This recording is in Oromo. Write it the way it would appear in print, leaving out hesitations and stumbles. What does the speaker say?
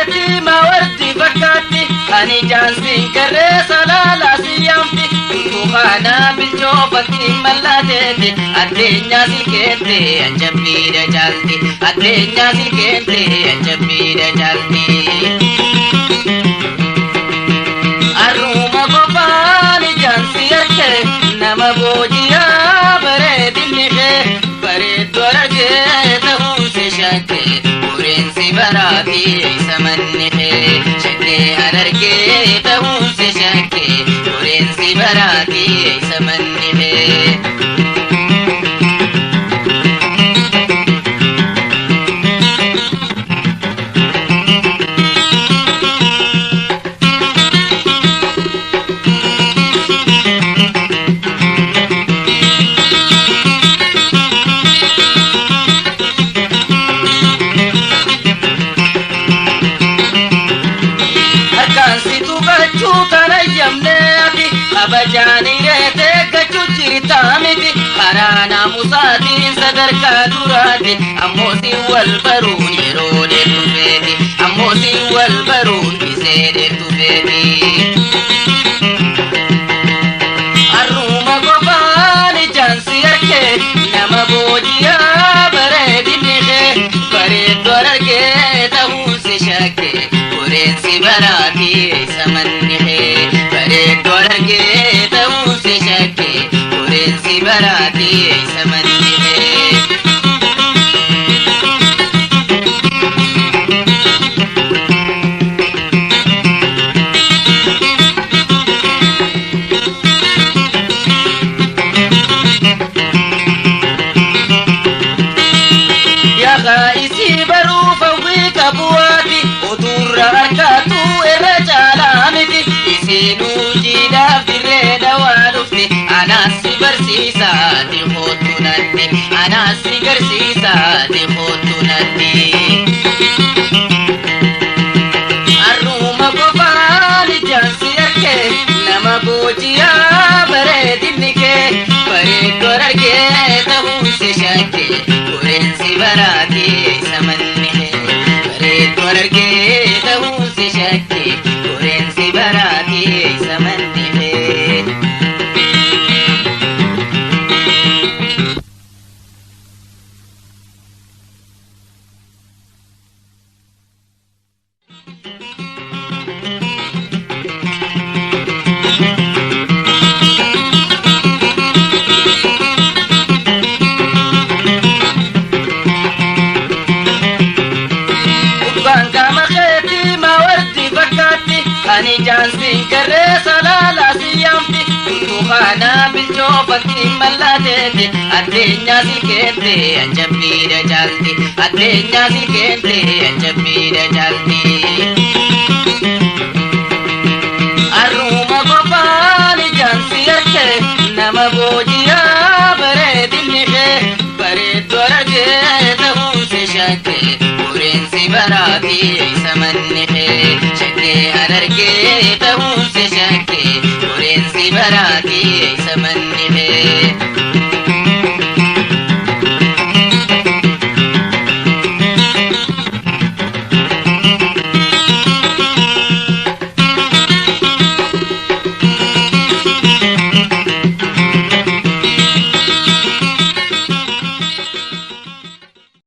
keetii maawardi fakkaatti ani jaansiin garee salaalaa siyaamti tuntuqaana bilchoo fakkii mallaateeti addeenyaa silkeente ajabbiidha caalti addeenyaa silkeente ajabbiidha caalti. Arruma qofaan ijaan si arge nama booji'aa bareedinni kee bareeddu argee ta'uun si shakke qoreensi baraafi isa manni kee shakkee harargee ta'uun si shakke qoreensi baraafi isa manni kee. Harkaan si tuqachuu tana yamneeti kabajaanii reetee gachuu jirtaa miti karaa naamusaatiin sadarkaa duraati ammoo si wal baruun yeroo dheertu feeti ammoo si wal baruun isee dheertu feeti. Arruma qofaan ijaan si arge nama booji'aa bareedinni kee bareeddu argee ta'uun si shakke qoreensi baraafi isa manni kee bareeddu argee ta'uun si shakke qoreensi baraafi isa manni kee. Yaqa isii baruuf hawwii qabuwaati utuurra harkaatu irra caalaa miti isiinuu jiidhaaf dirree dhawaa dhufti anaas si barsiisaati hoottu natti anaas si garsiisaati hoottu natti. Arruma qofaan ijaan si arge nama booji'aa bareedinni kee bareeddu argee ta'uun si shakke qoreensi baraati isa manni kee bareeddu argee ta'uun si shakke qoreensi baraati isa manni kee. Gubbaan qaama keetii maawardi fakkaatti ani jaansiin garee salaalaa siyaamti tuntuqaana bilchoo fakkii mallaateeti addeenyaa silkeente ajabbiidha caalti addeenyaa silkeente ajabbiidha caalti. Arruma qofaan ijaan si arge nama booji'aa bareedinni kee bareeddu argee ta'uun si shakke qoreensi baraafi isa manni kee shakkee harargee ta'uun si shakke qoreensi baraafi isa manni kee.